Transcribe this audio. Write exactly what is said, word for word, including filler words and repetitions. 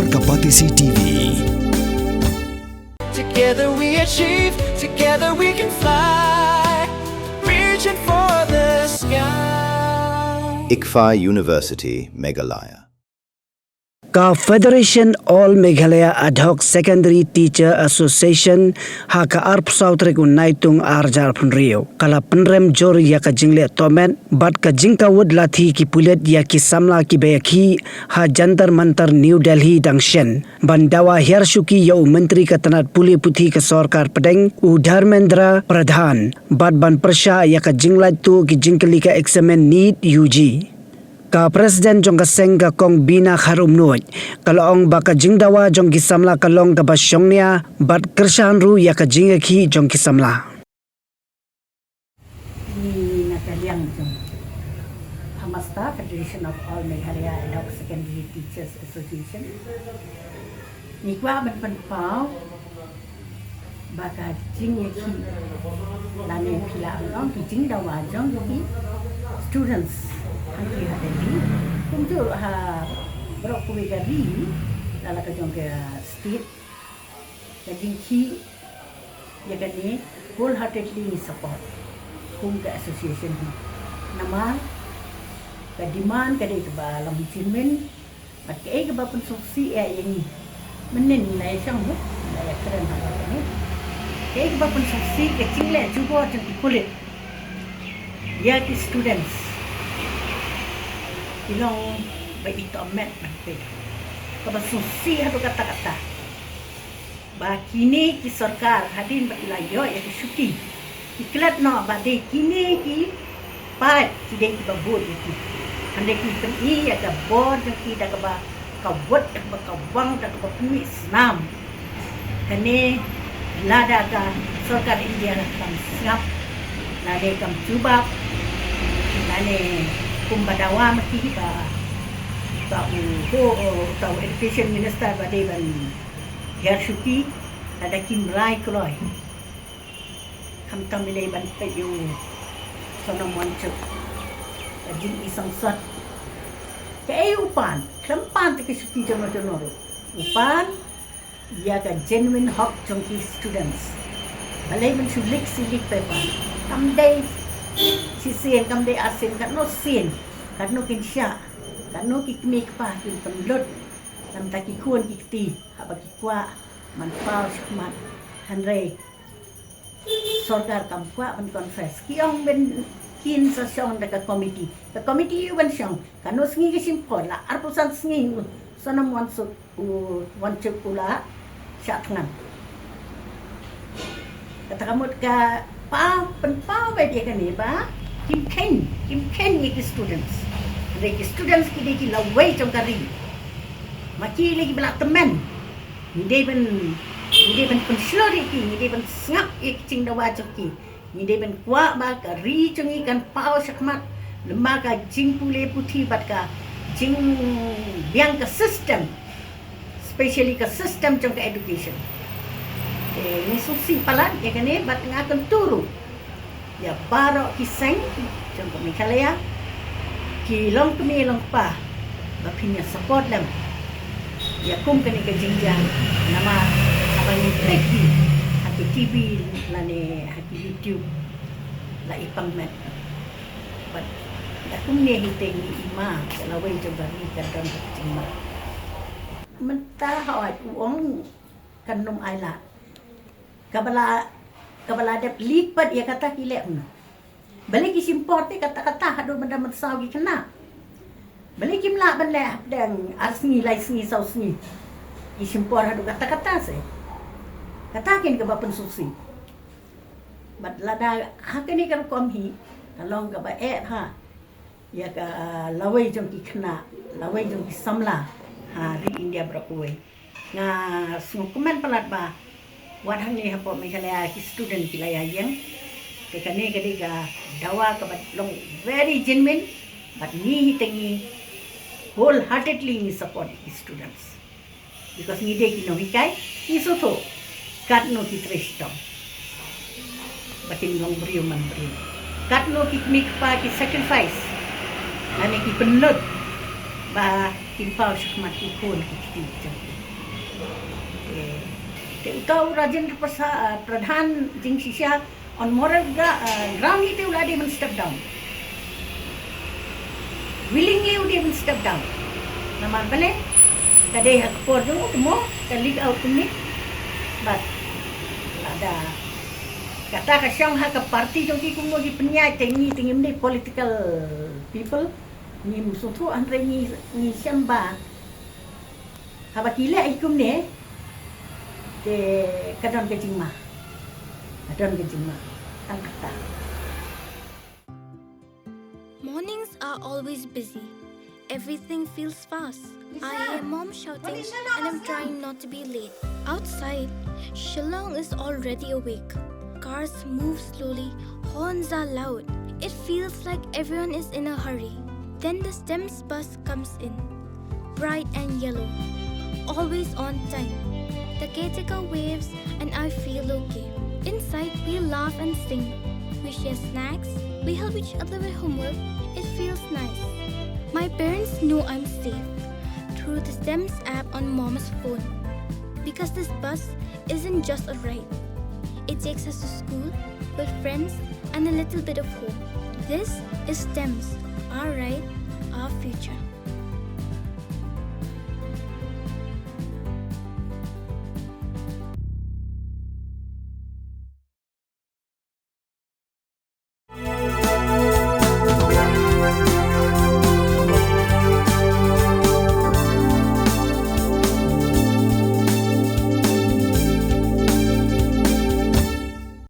Ka Batesi T V. Together we achieve, together we can fly. Reaching for the sky. ICFAI University, Meghalaya. Ka Federation All Meghalaya Ad Hoc Secondary Teacher Association ha ka arphew saw tarik u Naitung arhajar arphew hynriew ka la pynrem jur ïa ka jingleh tohmet bad ka jingkawut lathi ki pulit ïa ki samla kiba ïakhih ha Jantar Mantar New Delhi dang shen ban dawa hiar shuki ïa u Myntri ka tnat pule puthi ka sorkar pdeng u Dharmendra Pradhan bad ban pyrshah ïa ka jinglait tuh ki jingkylli ka eksamin NEET U G. Ka President jong ka seng ka Kong Bina Kharumnuid ka la ong ba ka jingdawa jong ki samla ka long kaba shongnia bad kyrshan ruh ïa ka jingïakhih jong ki samla. Ni na ka liang jong Hamasta, Federation of All Meghalaya Ad Hoc Secondary Teachers Association. Ni kwah ban pynpaw ba ka jingïakhih lane phi lah ban ong ki jingdawa jong ki students hangne ha Delhi, kumjuh ha baroh kawei ka ri, la la ka jong ka state, ka jingkhih ïa kane wholeheartedly ngi support kum ka association hi. Namar ka demand ka dei kaba long genuine, bad kaei kaba pynsngewsih ïa ngi, mynnin ngi la ïa shong, ngi la ïa kren ha kane, kaei kaba pynsngewsih ka jingleh jubor jong ki pulit ïa ki students ki long ba i tohmet ban peit, kaba sngewsih haduh katta katta ba kine ki sorkar hadien ba ki la ïoh ïa ki shuki, ki klet noh ba dei kine ki paid ki dei kiba bud ïa ki. Hynrei ki pyni ïa ka bor jong ki da kaba kawut, da kaba kawang, da kaba pynmih snam. Kane lada ka sorkar India kam sngap, lane kam jubab, lane kumba dawa ma ki ba, ba u, u, u, u education minister ba dei ban hiar shuki, lada kim rai kloi, khamtam i lei ban peit ïa u Sonam Wangchuk. Ka jing i sangsot, kaei u pan, khlem pan te ka shuki jong no jong no ruh. U pan ïa ka genuine hok jong ki students. Balei ban shu leak shi leak paper, kam dei shisien, kam dei arsien, katno sien, katno kin shah, katno ki kmie kpa kin pynlut na bynta ki khun ki kti haba ki kwah ban paw shakhmat. Hynrei sorkar kam kwah ban confess. Ki ong ban kin sa shong da ka committee. Ka committee u ban shong, katno sngi ka shim por, la arphew san sngi u Sonam Wangchuk, u Wangchuk u la shah thngan. Kata ka mut ka paw, pynpaw beit ïa kane ba kim kheiñ, kim kheiñ ïa ki students. Hynrei ki students ki dei ki lawei jong ka ri. Ma ki lei kiba la tymmen. Ngi dei ban, ngi dei ban pynshlur ïa ki, ngi dei ban sngap ïa ki jingdawa jong ki. Ngi dei ban kwah ba ka ri jong ngi kan paw shakhmat lyngba ka jingpule puthi bad ka jingbiang ka system, specially ka system jong ka education. Te ngi sngewsih palat ïa kane bad nga kyntu ruh ïa baroh ki seng jong ka Meghalaya, ki longkmie longkpa, ba phin ïa support lem ïa kum kane ka jingjia. Namar haba ngi peit hi ha ki T V lane ha ki YouTube, la i pang met. Bad da kumne hi te ngi i ma, ka lawei jong ka ri ka don ka jingma. Mynta hawai u ong kan ym ailad. Kaba la, kaba la dep leak pat ïa kata ki leh kumno? Balei ki shim por te katta katta haduh ban da mynsaw ki khynnah? Balei kim lah ban leh hapdeng ar sngi, lai sngi, saw sngi? Ki shim por haduh katta katta se. Kata kin kaba pynsngewsih. Bad lada ha kane ka rukom hi, ka long kaba eh bha ïa ka lawei jong ki khynnah, lawei jong ki samla ha ri India baroh kawei. Nga sngewkmen palat ba wat hangne hapoh Meghalaya ki student ki la ïa ïeng. Te kane ka dei ka dawa kaba long very genuine, bad ngi hi te ngi wholeheartedly ngi support ïa ki students. Because ngi dei ki nonghikai, ngi sngewthuh katno ki trei shitom ba kin long briew man briew. Katno ki kmie kpa ki sacrifice lane ki pynlut ba Pynpaw shakhmat ki khun ki kti jong ki. Te, te uta u Rajendra Prasa-, ah, Pradhan jingshisha on moral gra-, ah, ground hi te u la dei ban step down. Willingly u dei ban step down. Namar balei? Ka dei ha ka por jong u te mo ka leak out kumne. But lada kata ka shong ha ka party jong ki kumno ki pynïaid te ngi te ngim dei political people. Ngim sngewthuh hynrei ngi, ngi shem ba haba ki leh hi kumne te ka don ka jingma. Ka don ka jingma. Tang kata. Mornings are always busy. Everything feels fast. I hear mom shouting and I'm trying not to be late. Outside, Shillong is already awake. Cars move slowly, horns are loud. It feels like everyone is in a hurry. Then the STEMS bus comes in. Bright and yellow. Always on time. The caretaker waves and I feel okay. Inside, we laugh and sing. We share snacks. We help each other with homework. It feels nice. My parents know I'm safe through the STEMS app on mom's phone. Because this bus isn't just a ride, it takes us to school, with friends, and a little bit of home. This is STEMS, our ride, our future.